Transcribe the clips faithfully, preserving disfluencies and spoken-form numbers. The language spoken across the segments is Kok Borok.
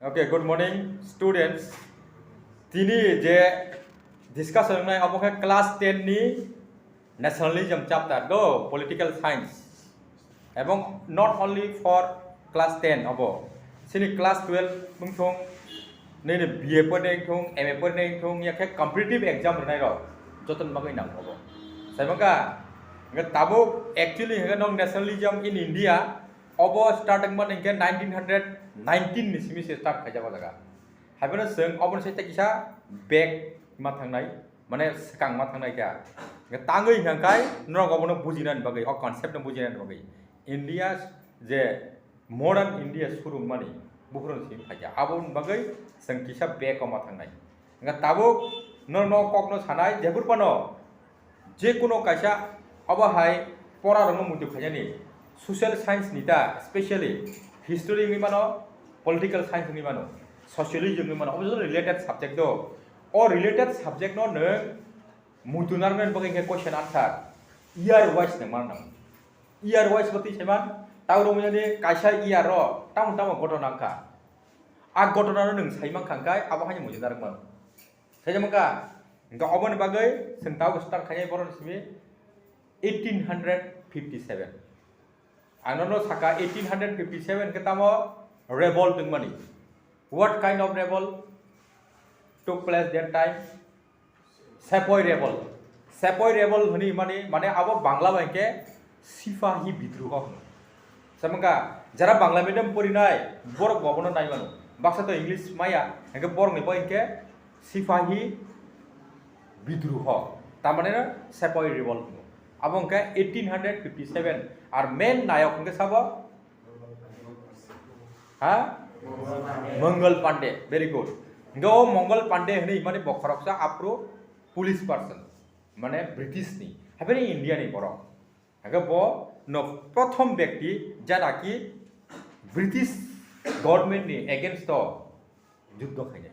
Okay, good morning, students. Tini je discussion wngnai, obo khe class ten ni nationalism chapter do, political science. Ebong not only for class ten obo, sini class twelve wngthung, nini B A pore wngthung, M A pore wngthung, ya khe competitive exam rwnai rok joto ni bagwi nang obo. Saimaka, hwnkhe tabuk actually hwnkhe nong nationalism in India obo start wngmani hwnkhe nineteen hundred nineteen ni simi se start khaijak o jaga. Haiphano chwng obono se tei kisa back ma thangnai, mane swkang ma thangnai kha. Hwnkhe tangwi hwnkhe norok obono bujinani bagwi, o concept no bujinani bagwi India je modern India surungmani buphuruni simi phaikha. Aboni bagwi chwng kisa back o ma thangnai. Hwnkhe tabuk norokno o kokno sanai, jephuru phano je kuno kaisa obo hai pora rokno muitu khainani, social science ni ta, specially history wngwi mano, political science wngwi mano, sociology wngwi mano, obo joto related subject do. O related subject no nwng muitu narwknani bagwi hwnkhe question answer year wise nang mano. Year wise bo twi saiman, tabo rwmani kaisa year o tamo tamo ghotona wngkha. A ghotona no nwng saimankha hwnkhe abo haino muitu narwk mano. Saijak mankha, hwnkhe oboni bagwi chwng tabuk start khainai borokni simi eighteen hundred fifty seven. Ang nono saka eighteen hundred fifty seven khe tamo revolt wngmani. What kind of revolt took place that time? Sepoy revolt. Sepoy revolt hwnwi mani, mane abo Bangla bai khe Sipahi bidruho hwno. Samangkha, jara Bangla medium porinai, borok bo abono nai mano. Baksa to English maya, hwnkhe borokni bo hwnkhe Sipahi bidruho. Tamani no Sepoy revolt hwno. Abo hwnkhe eighteen hundred fifty seven. Ar main nayok hwnkhe sabo? Ha? Mangal Pandey. Very good. Hwnkhe o Mangal Pandey hwnwi mani bo khoroksa aphuru police person. Mane British ni. Hapheno India ni borok. Hake bo no prothom byakti janaki British government ni against o juddo khainai.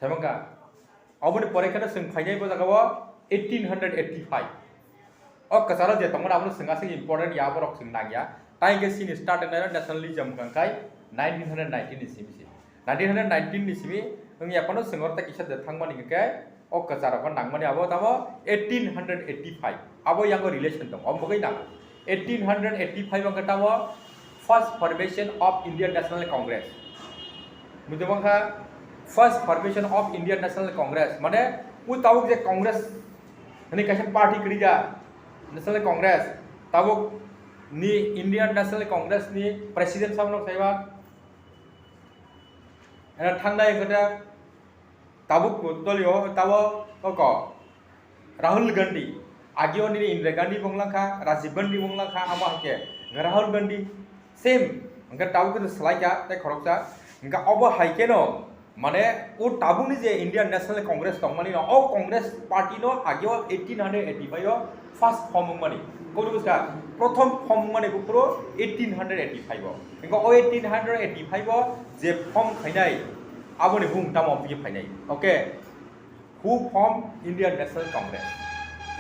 Themangka, oboni pore kheno chwng phainai bo jaga o eighteen hundred eighty five. O kwcharo je tongmani abono chwng aswk important ya, borok chwng nang ya. Tai hwnkhe chini start wngnaino nationalism hwnkha khai nineteen hundred nineteen ni simi se. Nineteen hundred nineteen ni simi wngya phano chwng oro tei kisa de thangmani hwnkhe o kwcharokno nangmani abo tamo eighteen hundred eighty five. Abo yango relation tongo, omo bagwi nango. Eighteen hundred eighty five wngkha tamo first formation of Indian National Congress. Buji mankha, first formation of Indian National Congress, mane o tabuk je Congress hwnwi kaisa party kwrwi da, National Congress, tabuk ni Indian National Congress ni president samung saiba, ena thangnai hwnkhe tabuk dol yo tabo oko Rahul Gandhi, agi o nini Indira Gandhi bonglang kha, Rajiv Gandhi bonglang kha, amo hai khe Rahul Gandhi same, hwnkhe tabuk khe swlai kha tei khoroksa, hwnkhe obo hai kheno mane o tabukni je Indian National Congress tongmani no, o Congress party no agi o eighteen hundred eighty five o first form wngmani. Koboni bwskha prothom form wngmani buphuru eighteen hundred eighty five o. Hwnkhe o eighteen hundred eighty five o je form khainai, aboni bung tamo amtwi phainai. Okay. Who formed Indian National Congress?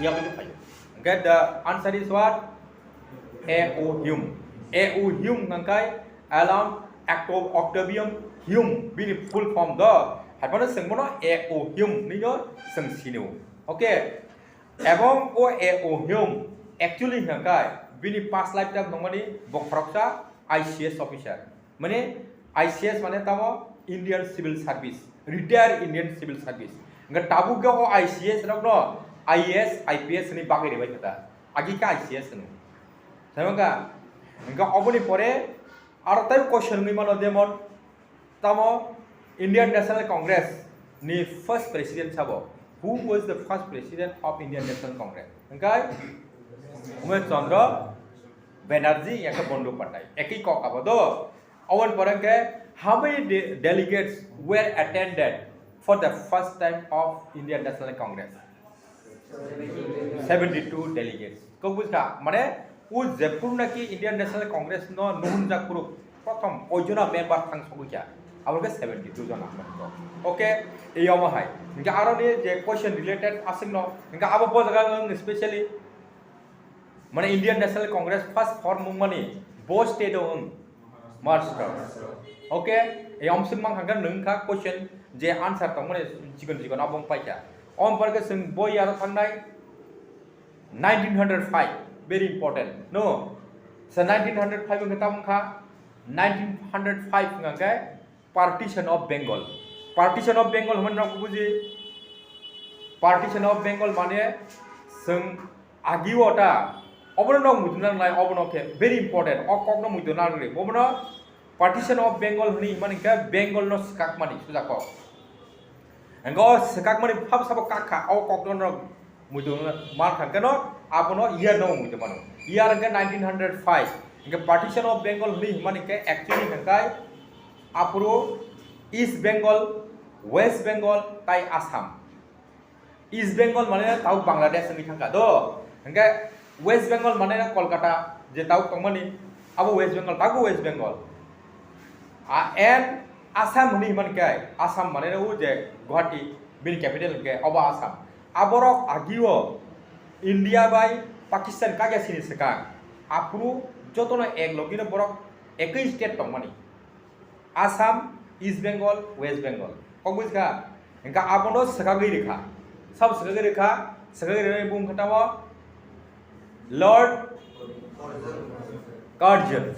Yang ini phaio. Okay, the answer is what? A O Hume. A O Hume hwnkha khe Alan Octo-, Octavian Hume, bini full form do. Hai phano chwng bono A O Hume hwnwi no chwng sino. Okay. Ebong o A O Hume actually hwnkha khe bini past lifetime nongmani bo khoroksa I C S officer. Mane I C S mane tamo Indian Civil Service, retired Indian Civil Service. Hwnkhe tabuk khe o I C S rokno I A S, I P S hwnwi bagwi rwbai kha ta. Agi khe I C S hwno. Thaibo kha, hwnkhe oboni pore aro tei question wngwi mano, jemon tamo Indian National Congress ni first president sabo. Who was the first president of Indian National Congress? Hwnkhe Umesh Chandra Banerjee, yakhe Bandopadhyay. Ekhi kok abo do. Oboni pore hwnkhe, how many de-, delegates were attended for the first time of Indian National Congress? Seventy two delegates. Kok bujkha, mane, o jephuru naki Indian National Congress no nuhunjak phuru, prothom oijona member thang sogwi kha. Abo khe seventy two jona. Okay, ei omo hai. Hwnkhe aro ni je question related aswk no, hwnkhe abo bo jaga ang specially Mane Indian National Congress first form wngmani bo state o wng Master. Okay, ei omswk mang kha nwng kha question je answer tongmani chikon chikon abo wng paikha. Om porke chwng boi aro thangnai nineteen hundred five, very important. No, sa nineteen hundred five wngkha tamo wngkha nineteen hundred five wngkha khe Partition of Bengal. Partition of Bengal hwnmani nok buji? Partition of Bengal mane chwng agi o ta obono nok muitu nang lai, obono khe very important, o kok no muitu nang lai. Obono Partition of Bengal hwnwi himani khe Bengal no swkakmani suja kok. Hingke o swkakmani phab sabo kak kha, o kokno no muitu man kha keno, abono year no muitu mano. Year hingke nineteen hundred five. Hingke Partition of Bengal hwnwi himani khe actually hingke aphuru East Bengal, West Bengal tai Assam. East Bengal mane tabuk Bangladesh wngwi thangkha do. Hingke West Bengal mane Kolkata je tabuk tongmani, abo West Bengal, tabuk West Bengal. A, and Assam hwnwi himani khe, Assam mane o je Guwahati, bini capital hingke obo Assam. Aborok agio India bai Pakistan kagya sini swkang. Aphuru jotono ek logino borok ekoi state tongmani. Assam, East Bengal, West Bengal. Kok buji kha? Hingke abono swkagwi rikha. Sabo swkagwi rikha, swkagwi rikha bung khe tamo Lord Curzon.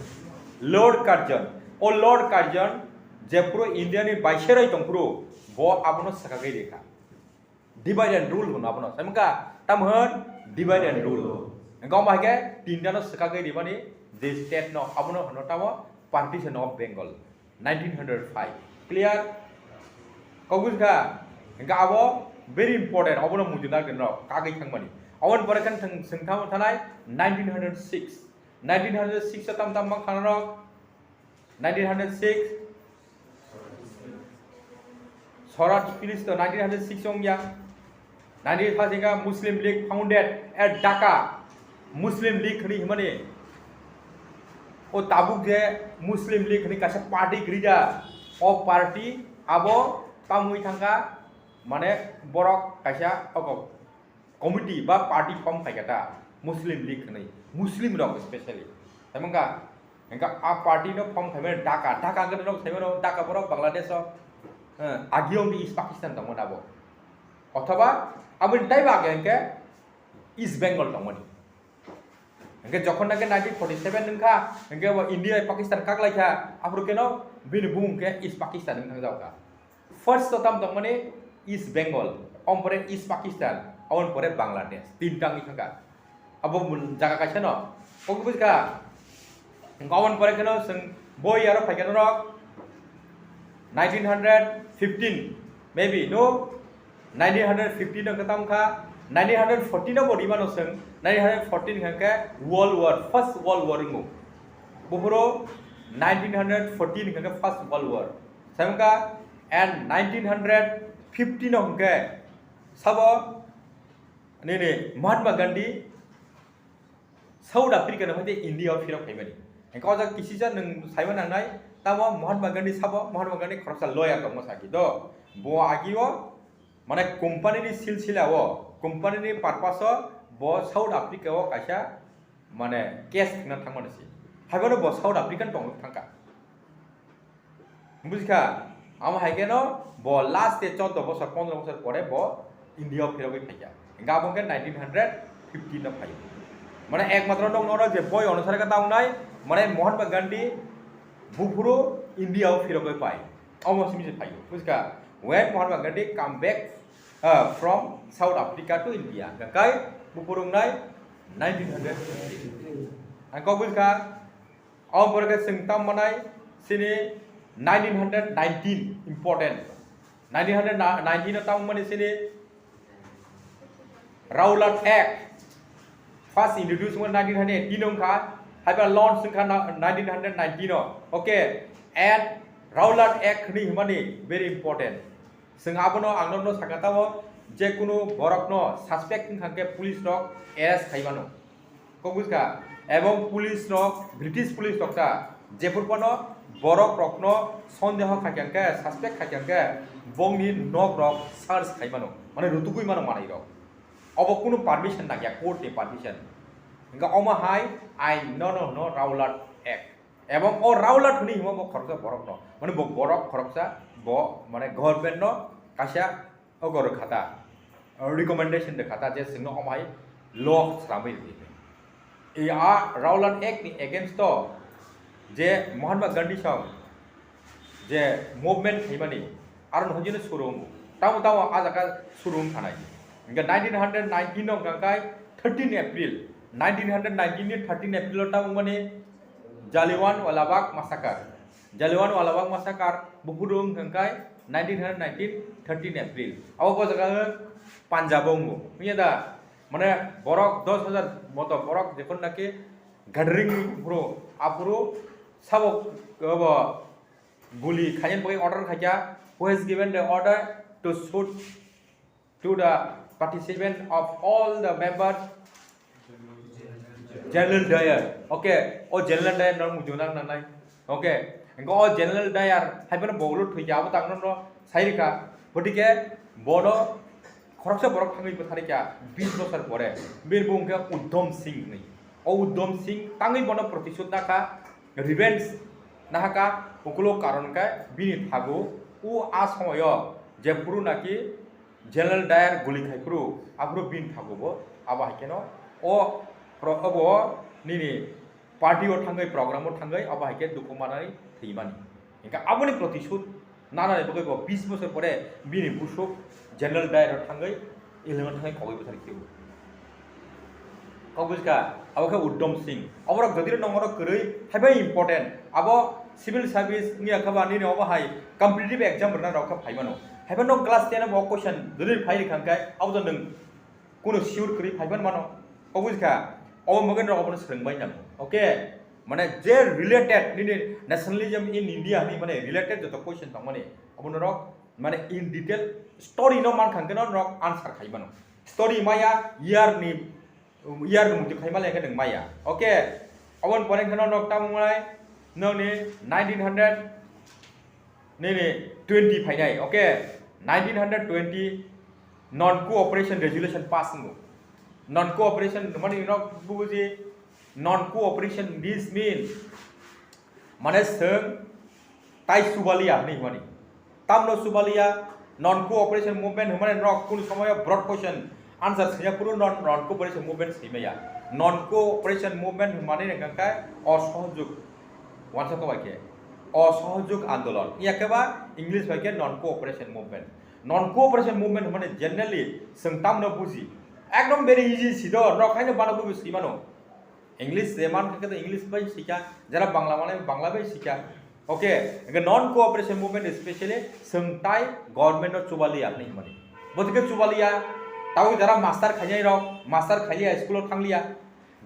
Lord Curzon. O Lord Curzon jephuru India ni viceroy tongphuru bo abono swkagwi rikha. Divide and rule hwn abono. Samka tam hwn divide and rule. Hingke omo hai khe tinta no swkagwi ribani je state no abono hwno tamo Partition of Bengal. Nineteen hundred five. Clear? Kok buji kha? Hingke abo very important, obono muitu nang rok kagwi thangmani. Oboni pore khe thang-, thwngthamo thanai nineteen hundred six. Nineteen hundred six o tam tam mang khanarok? Nineteen hundred six. Swaraj Filisto nineteen hundred six ongya. Nineteen thirty ka Muslim League founded at Dhaka. Muslim League hwnwi himani. O tabuk je Muslim League hwnwi kaisa party kwrwi da. O party abo tamwi thangkha, mane borok kaisa abo committee ba party form khaikha ta, Muslim League hwnwi, Muslim rok specially. Tamangka, hingka a party no form khaimani Dhaka, Dhaka hingke nok saimano Dhaka borok Bangladesh o, eh, agi ongdi East Pakistan tongmani abo. Othoba aboni taibo age hingke East Bengal tongmani. Hingke jokhon nake nineteen forty seven wngkha, hingke bo India Pakistan kaklaikha, aphuru keno bini bumung khe East Pakistan wngkha. First o tam tongmani East Bengal, oboni pore East Pakistan, oboni pore Bangladesh, tinta wngwi thangkha. Abo mun jaga kaisa no, kok buji kha? Oboni pore kheno chwng boi aro phaikha norok nineteen hundred fifteen, maybe, no? Nineteen hundred fifteen no kwtam kha, nineteen hundred fourteen no bo rima no chwng, nineteen hundred fourteen hwnkhe World War, First World War wngo. Buphuru nineteen hundred fourteen hwnkhe First World War. Samka and nineteen hundred fifty no hwnkhe sabo nini Mahatma Gandhi South Africa no hwnkhe India o phirok phaimani. Hwnkhe o jaga kisisa nwng saiman nangnai, tamo Mahatma Gandhi sabo, Mahatma Gandhi khoroksa lawyer tongmo saki do. Bo agi o mane company ni silsila o, company ni purpose o bo South Africa o kaisa mane case thwngna thangmani si. Haibono bo South African tong thangkha. Bujikha, amo hai khe no bo last e chaudo bosor, pondro bosor pore bo India o phirogwi phaikha. Hingkhe abo hingkhe nineteen hundred fifteen no phai. Mane ekmatro nok noro je boi onusare khe ta wngnai, mane Mahatma Gandhi buphuru India o phirogwi pai. Omo simi se phai. Bujikha, when Mahatma Gandhi come back, uh, from South Africa to India, hingkhe buphuru wngnai nineteen hundred fifteen. Ang kok bujikha, Abo pore khe chwng tam manai sini nineteen hundred nineteen important. Nineteen hundred nineteen o tam mani sini Rowlatt Act first introduce mo nineteen hundred eighteen wngkha, haiba launch wngkha na-, nineteen hundred nineteen o. Okay, and Rowlatt Act hwnwi hwnmani very important. Chwng abono ang nokno sakha tamo, je kunu borokno suspect wngkha khe police rok arrest khai mano. Kok bujkha, ebong police rok, British police rok ta jephuru phano borok rokno sondeho khaikha khe, suspect khaikha khe, bongni nok rok search khai mano, mane rutugwi mano manwi rok. Obo kunu permission nangya, court ni permission. Hingkhe omo hai ain no no no Rowlatt Act. Ebong o Raulad hwnwi himo bo khoroksa borokno, mane bo borok khoroksa bo mane government no kaisa ogo rwkha ta, recommendation rwkha ta je chwngno omo hai law sramwi rwdi. I a Raulad Act ni against o je Mahatma Gandhi song je movement khaimani aro no hojino suru wngo. Tamo tamo a jaga suru wng thanai. Hingke nineteen hundred nineteen no hwnka kai thirteen April, nineteen hundred nineteen ni thirteen April o tamo mani Jallianwala Bagh massacre. Jallianwala Bagh massacre buphuru wng hwnka kai nineteen hundred nineteen thirteen April. Abo bo jaga Punjab o wngo. Hingke da mane borok dos hajar moto borok jekon naki gathering buphuru aphuru sabo bo guli khaina bagwi order khaikha, who has given the order to shoot to the participant of all the members General Dyer. Okay, o General Dyer no mujung nang nangnai. Okay, engko o General Dyer hai bono bogolo thwikha abo tangno no sai rikha. Gotike bono khoroksa borok thangwi bwtharikha bis bosor pore. Bini bumung khe Udham Singh hwnwi. O Udham Singh tangwi bono protisud nakha, revenge nahaka, ukulo karon khe bini thago o a somoyo jephuru naki General Dyer guli khai phuru, aphuru bini thago bo, abo hai kheno o pro-, obo nini party o thangwi, program o thangwi, abo hai khe dukhu manani thwimani. Hingkhe aboni protisud nanani bagwi bo bis bosor pore bini busuk General Dyer o thangwi, eleven thangwi kogwi bwthar khiyo. Kok bujkha, abo khe Udham Singh. Oborok jodi no nongorok kwrwi, haibai important. Abo civil service wngya khe ba nini obo hai competitive exam rwna rok khe phaimano. Haibai no class ten o bo question jodi phai rikha khe, abo to nwng kunu sure kwrwi phaiban mano. Kok bujkha, obo mugwi norok obono swrwngbai nango. Okay? Mane je related nini nationalism in India ni mane related joto question tongmani, obo norok mane in detail story no mankha khe no norok answer khai mano. Story maya year ni, year ni muitu khai male khe nwng maya. Okay? Oboni pore khe no norok tamo nai nokni nineteen hundred nini twenty phainai, okay? Nineteen hundred twenty non cooperation resolution pass wngo. Non cooperation mani no buji non cooperation this mean mane swng tai subaliya hwnwi hwnmani. Tamno subaliya non cooperation movement hwnmani nok kunu somoyo broad question answer swiya phuru non, non cooperation movement swimaya. Non cooperation movement hwnmani hwnkha khe osohojog. Wansa ko bai khe osohojog andolon. Iya khe ba English bai khe non cooperation movement. Non cooperation movement hwnmani generally swng tamno buji. Ekdom very easy si do, nok haino bana bubi swimano. English je man khe to English bai sikha, jara Bangla mane Bangla bai sikha. Okay, hingke non cooperation movement specially swng tai government no chubaliya hwnwi hwnmani. Botike chubaliya, tabo jara master khainai rok, master khailiya school o thangliya,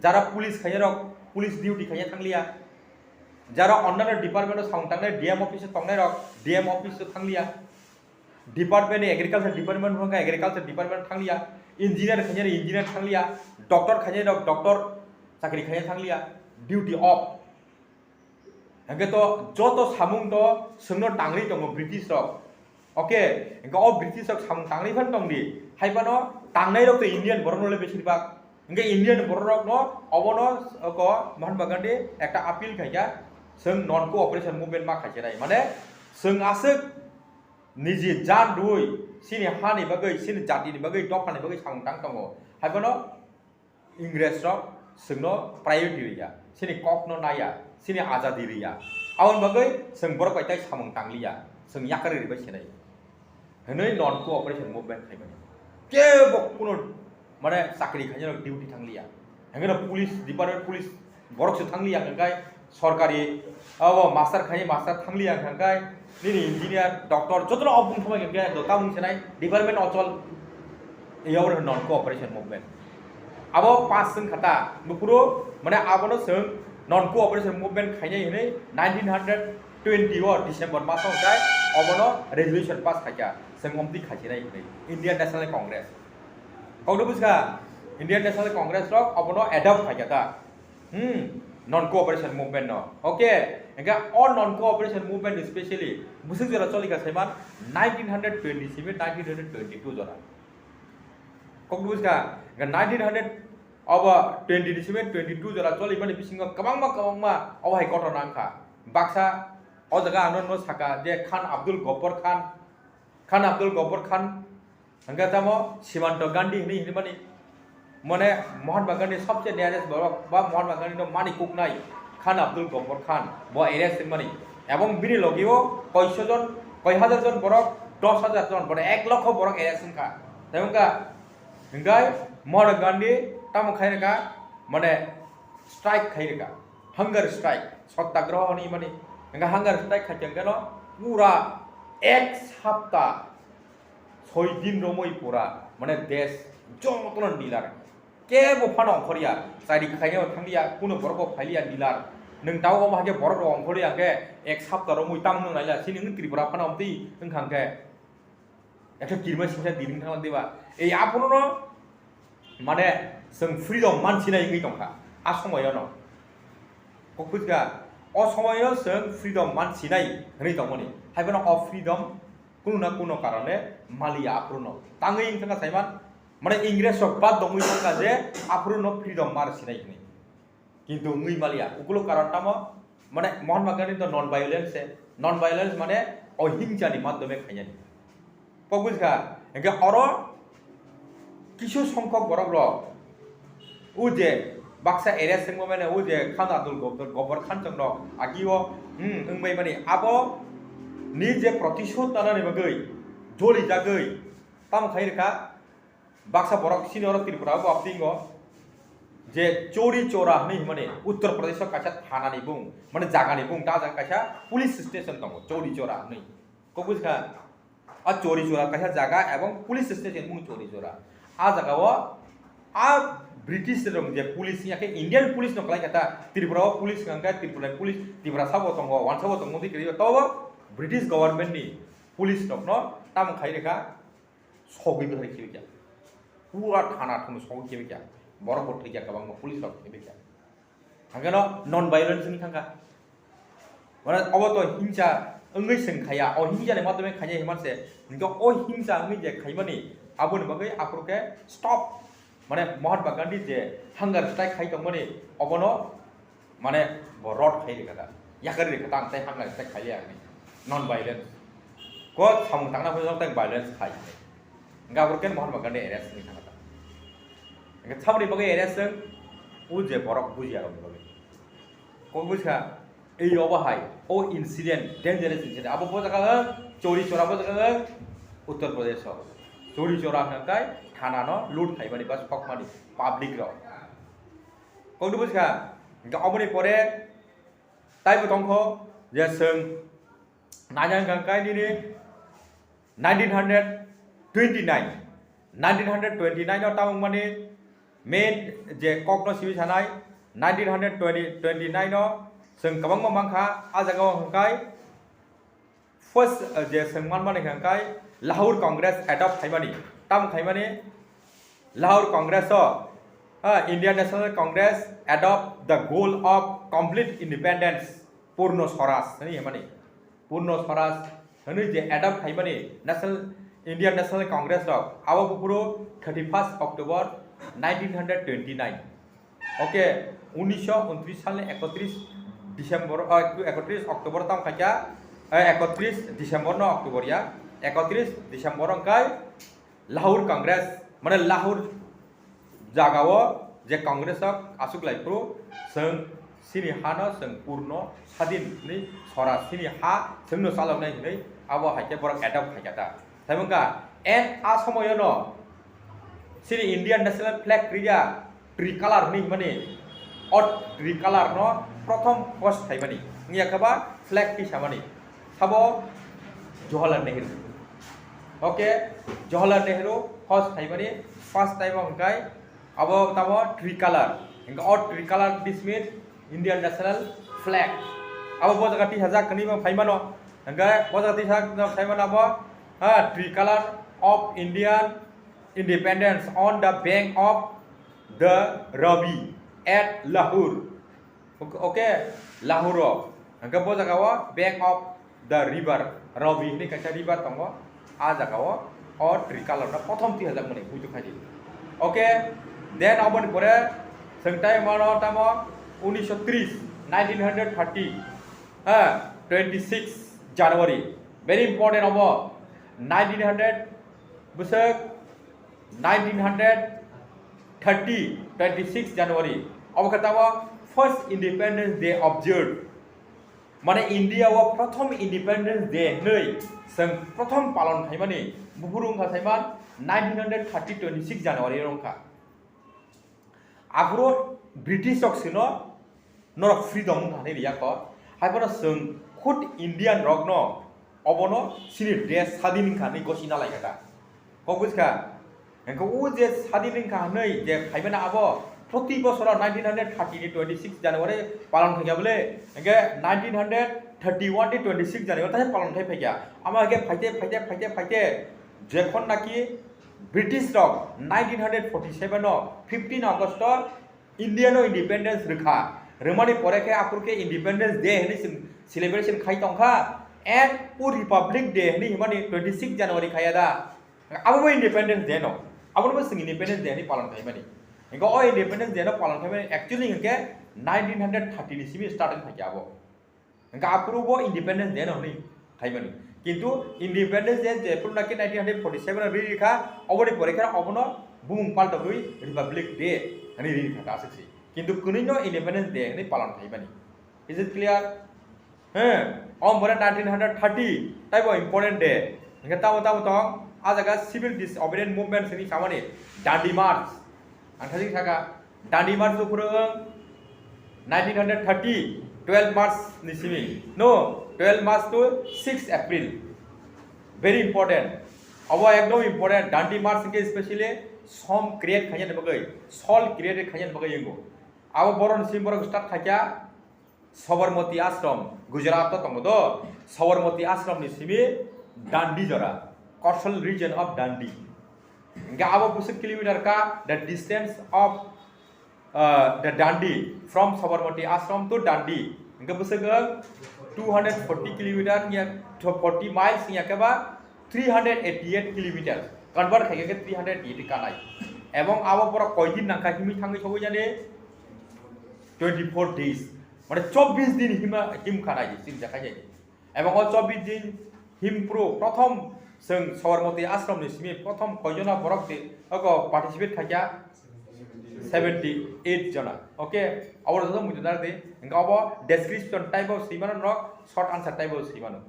jara police khainai rok, police duty khaina thangliya, jara onnano department o samung tangnai D M office o tongnai rok, D M office o thangliya. Department ni agriculture department wngkha agriculture department thangliya, engineer khainai engineer thangliya, doctor khainai rok doctor chakri khaina thangliya, duty off. Hingke to joto samung to swngno tangri tongo British rok. Okay, hingke o British rok samung tangri phan tongdi, hai phano tangnai rok to Indian borok no le besir bak. Hingke Indian borok rok no obono ko Mahatma Gandhi ekta appeal khaikha, swng non cooperation movement ma khaichai, mane swng aswk niji jan rwi, sini hani bagwi, sini jatini bagwi, dophani bagwi samung tang tongo. Haiphano Ingres rok swngno priority rwya, sini kokno naya, sini ajadi rwya. Aboni bagwi swng borok bai tai samung tangliya, swng yakarwi rwbai sinai. Hwnwi non cooperation movement khaimani. Kebo kuno mane chakri khainai rok duty thangliya. Hingke police department police borok se thangliya hingke sorkari abo master khainai master thangliya hingke nini engineer doctor jotono obung thangma hingke do tamung senai department ochol. Yaw non cooperation movement. Abo pass wng khata buphuru mane abono swng non cooperation movement khainai hwnwi nineteen hundred twenty o December maso hwnkhe obono resolution pass khaikha swng omtwi khaisinai hwnwi Indian National Congress. Kokno buskha Indian National Congress rok obono adopt khaikha ta. Hmm, non cooperation movement no. Okay, engkhe o non cooperation movement specially busuk jora cholikha saiman nineteen hundred twenty simi nineteen hundred twenty two jora. Kokno buskha engkhe nineteen hundred Obo twenty ni simi twenty two jora choli mani bisingo kwbangma kwbangma obo hai kotor nang kha. Baksa o jaga ang no saka je Khan Abdul Gopar Khan, Khan Abdul Gopar Khan hingke tamo Simanto Gandhi hini hini mani, mane Mahatma Gandhi sobse nearest borok ba Mahatma Gandhi no mani kuknai Khan Abdul Gopar Khan bo arrest wng mani, ebong bini logi o koiso jon, koi hajar jon borok, dos hajar jon borok, ek lokho borok arrest wng kha. Tei wng kha Hingkai Mahatma Gandhi tamo khai rwkha, mane strike khai rwkha, hunger strike, satyagraha hwnwi mani. Hingkha hunger strike khai khe no pura ek sapta soi din romwi pura, mane desh jotono nilar. Kebo phano ongkhorya, chari khaina thangya, kuno borok bo phailiya nilar. Nwng tao omo hakhe borok rok ongkhorya hwnkhe ek sapta romwi tamo nwng naila, chini wng Tripura phano omtwi wngkha hwnkhe. Ekta kirima singsa diring thangla diba. Ei aphuru no mane chwng freedom mansinai wngwi tongkha. A somoyo no. Kokbujga o somoyo chwng freedom mansinai hwnwi tongmani. Haibono o freedom kuno na kuno karone maliya aphuru no. Tangwi wngkha saiman mane Ingres rok bad dongwi thangkha je aphuru no freedom mar sinai hwnwi. Kintu wngwi maliya, ukulo karon tamo, mane Mahatma Gandhi to non violence se, non violence mane ohingsa ni madhyome khainani. Kok bujkha, hingke oro kisu songkhok borok rok, o je baksa area sengmo mane o je Khan Abdul Gopar, Gopar Khan chong rok, agi o, hmm, wngbai mani abo ni je protisod nanani bagwi, joli jagwi, tamo khai rwkha, Baksa borok sini oro Tripura o bo abdingo je Chori Chora hwnwi hwnmani Uttar Pradesh o kaisa thana ni bung, mane jaga ni bung, ta jaga kaisa police station tongo Chori Chora hwnwi. Kok bujkha? A Chori Chora kaisa jaga ebong police station bung Chori Chora. A jaga o a British rok je police ya khe Indian police no kalai kha ta Tripura o police hwnkha khe Tripura ni police Tripura sabo tongo, wansa bo tongo, tei kwrwi o to British government ni police rok no tamo khai rwkha. Sogwi bwthai khibi kya. Pura thana thung sogwi khibi kya. Borok bo thwi kya, kwbangma police rok khibi kya. Hangkhe no non violence wngwi thangkha. Mane obo to hingsa wngwi chwng khaya. O hingsa ni madhyome khaya hinmase. Hingkhe o hingsa wngwi je khaimani aboni bagwi aphuru khe stop. Mane Mahatma Gandhi je hunger strike khai tongmani obono Mane bo rot khai rikha da. Yakari rikha tang tei hamya tei khai liya ani. Non violence. Ko samung tangna phai tei violence khai. Gabur ken Mahatma Gandhi arrest ni thangata. Enke sabri bagwi arrest wng, u je borok buji aro bagwi. Ko buji kha, ei obo hai, o incident, dangerous incident. Abo bo jaga wng, Chori Chora bo jaga wng, Uttar Pradesh o. Chori Chora hwnka kai, thana no loot khai mani bas kok mani public rok. Kokni bwskha, hingke oboni pore taibo tongkho je chwng naina hwnkha khe nini nineteen hundred twenty-nine, nineteen hundred twenty-nine o tamungmani main je kokno siwi sanai, nineteen hundred twenty, twenty-nine o chwng kwbangma mankha, a jagao hwnkhe First, uh, je chwng manmani hwnkha khe Lahore Congress adopt khaimani. Tamo khaimani Lahore Congress o, uh, Indian National Congress adopt the goal of complete independence, Purno Swaraj hwnwi hwnmani. Purno Swaraj hwnwi je adopt khaimani National, Indian National Congress rok abo buphuru thirty first October nineteen hundred twenty nine. Oke, unisho untris salni ekotris December, ah, ekotris October tam khaikha, eh, ekotris December no October ya, ekotris December wngkai Lahore Congress, mane Lahore jagao je Congress rok aswk lai phuru chwng chini hano chwng purno sadin ni sora chini ha chwngno chaloknai hinwi abo hai khe borok adopt khaikha ta. Thaibo wngkha, and a somoyo no chini Indian National Flag kriya tricolor hwnwi hwnmani, o tricolor no prothom host khaimani wngya khe ba flag tisamani sabo Jawaharlal Nehru. Oke, Jawaharlal Nehru host khaimani first time o hwnkhe abo tamo tricolor, hwnkhe o tricolor dismit Indian National Flag. Abo bo jaga tisajak hwnwi bo phaimano, hwnkhe bo jaga tisajak phaimano abo, ha, tricolor of Indian independence on the bank of the Ravi at Lahore. Okay, okay, Lahore o. Hingke bo jaga o bank of the river Ravi hinwi kaisa river tongo. A jaga o, o tricolor no prothom twi hajak mani puitu khaidi. Okay, then aboni pore Sengtai mano tamo unisho tris, nineteen hundred thirty, ha, twenty six January. Very important obo. Nineteen hundred bwswk nineteen hundred thirty, twenty six January. Obo khe tamo first Independence Day observed. Mane India o prothom Independence Day hwnwi chwng prothom palon khaimani buphuru wngkha saiman nineteen hundred thirty twenty six January wngkha. Aphuru British rok sino norok freedom wngkha hwnwi riyakho. Haiphano chwng khud Indian rokno obono chini desh sadin wngkha hwnwi gosina laikha. Kok buskha? Hingke o je sadin wngkha hwnwi je phaimani abo proti bosoro nineteen hundred thirty ni twenty six January palon khaikha bole, hingke nineteen hundred thirty one ni twenty six January tai palon khai phaikha. Ama hingke phaite, phaite, phaite, phaite, jekhon naki British rok nineteen hundred forty seven o fifteen August o India no independence rwkha. Rwmani pore khe aphuru khe Independence Day hwnwi chwng celebration khai tongkha. And o Republic Day hwnwi himani twenty six January khaiya da. Abo bo Independence Day no. Abono bo chwng Independence Day hwnwi palon khaimani. Hingke o Independence Day no palon khaimani actually hingke nineteen hundred thirty ni simi start wngkha khe abo. Hingke aphuru bo Independence Day no hwnwi khaimani. Kintu Independence Day jephuru naki nineteen hundred forty seven o ri rikha, oboni pore khe obono bumung paltogwi Republic Day hwnwi ri rikha aswk se. Kintu kwnwi no Independence Day hwnwi palon khaimani. Is it clear? He, o more nineteen hundred thirty, taibo important day. Hingke tamo tamo tong, a jaga civil disobedient movement sini samani Dandi March. Ang thajik saka, Dandi March uphuru wng nineteen hundred thirty, twelve March ni simi. No, twelve March to six April. Very important. Abo ekdom important. Dandi March hingke specially som create khaina bagwi, sol create khaina bagwi yengo. Abo boron simi borok start khaikha Sabarmati Ashram, Gujarat o tongo do. Sabarmati Ashram ni simi Dandi jora, coastal region of Dandi. Hingke abo bwswk kilometer ka, the distance of, uh, the Dandi from Sabarmati Ashram to Dandi. Hingke bwswk wng two hundred forty kilometer ya, to forty miles ya khe ba three hundred eighty eight kilometer. Convert khai khe three hundred eighty kanai. Ebong abo borok koi din nangkha himwi thangwi sogwi jani? Twenty four days. Mane chobbish din hima him kanai, chini jakha jai. Ebong o chobbish din him pro prothom chwng Sabarmati Ashram ni simi prothom koijona borok de oko participate khaikha? Seventy eight jona. Okay, abo joto muitu dar de. Hingke abo description type of swi mano norok, short answer type of swi mano.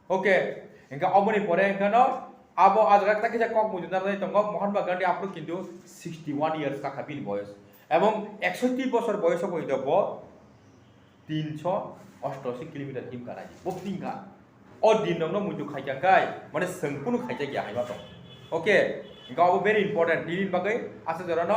Okay, hingke oboni pore hingke no abo ajak tak kisa kok muitu dar de tongo Mahatma Gandhi aphuru kintu sixty one years kakha bini boyos. Ebong eksoti bosor boyoso bo hingke bo tinso ostosi kilometer him kanai. Bo tingkha. O din rokno muitu khaikha kai, mane chwng kunu khaijak ya hai ma tong. Okay, hingke abo very important. Nini bagwi aswk jorano